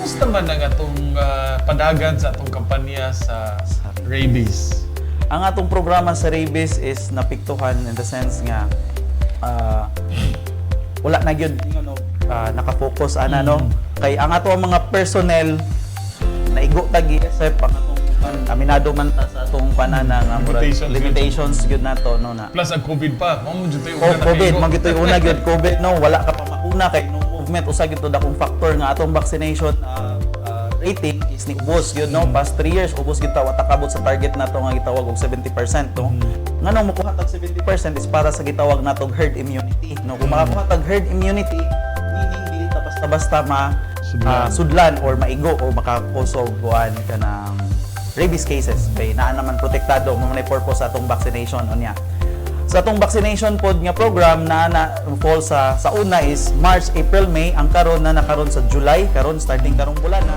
Kumusta man ang atong padagan sa atong kampanya sa rabies? Ang atong programa sa rabies is naapektuhan in the sense nga wala na gyud nakafocus ana, no, kay ang ato ang mga personnel naigo tag GSF. Ang atong aminado man ta sa atong panana nga murag limitations gyud. Limitations gyud nato, no, na Plus ang COVID pa. Mao mo jud to'y Oh, una COVID, nakaigo. man gyud una gyud COVID, no, wala ka pa mauna kay no movement. Usa gyud to dakong factor nga atong vaccination rating is ni ubos gyud, no. Past 3 years ubos gyud ta, wa ta kabot sa target nato nga gitawag og 70%, no. Nganong mokuha tag 70% is para sa gitawag natog herd immunity, no. Kung makakuha tag herd immunity, meaning dili ta basta-basta ma sudlan. Sudlan or maigo o maka-cause og kuan kanang rabies cases kay naa naman protektado mo man purpose sa atong vaccination unya. Sa atong vaccination pod nga program na na fall sa una is March, April, May. Ang karon na nakaron sa July, karon starting karong bulan na.